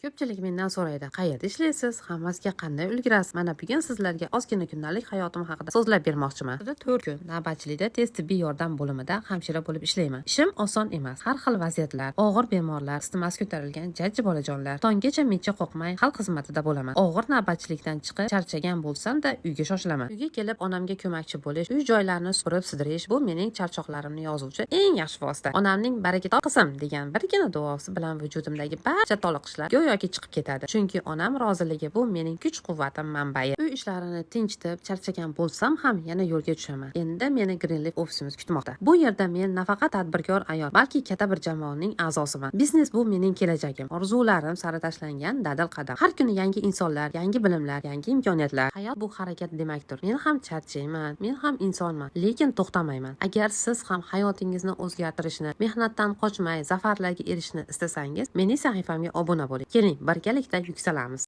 Ko'pchilik mendan so'raydi: "Qayerda ishlaysiz? Hammasiga qanday ulgurasiz?" Mana bugun sizlarga ozgina kundalik hayotim haqida so'zlab bermoqchiman. Haftada 4 kun navbatchilikda tez tibbiy yordam bo'limida hamshira bo'lib ishlayman. Ishim oson emas. Har xil vaziyatlar, og'ir bemorlar, isitmasi ko'tarilgan jajji bolajonlar. Tonggacha mijja qoqmay xalq xizmatida bo'laman. Og'ir navbatchilikdan chiqib, charchagan bo'lsam-da, uyga shoshilaman. Uyga kelib onamga ko'makchi bo'lish, uy joylarni supurib sidirish bu mening charchoqlarimni yozuvchi eng yaxshi vosita. Onamning "Baraka top, qizim" degan birgina duosi bilan vujudimdagi barcha toliqishlar go'yoki chiqib ketadi. Chunki onam roziligi bu mening kuch-quvvatim manbai. Uy ishlarini tinchitib, charchagan bo'lsam ham yana yo'lga tushaman. Endi meni Greenleaf ofisimiz kutmoqda. Bu yerda men nafaqat tadbirkor ayol, balki katta bir jamoaning a'zosiman. Biznes bu mening kelajagim, orzularim sari tashlangan dadil qadam. Har kuni yangi insonlar, yangi bilimlar, yangi imkoniyatlar. Hayot bu harakat demakdir. Men ham charchayman, men ham insonman, lekin to'xtamayman. Agar siz ham hayotingizni o'zgartirishni, mehnatdan qochmay zafarlarga erishishni istasangiz, mening sahifamga obuna bo'ling. Keling, birgalikda yuksalamiz.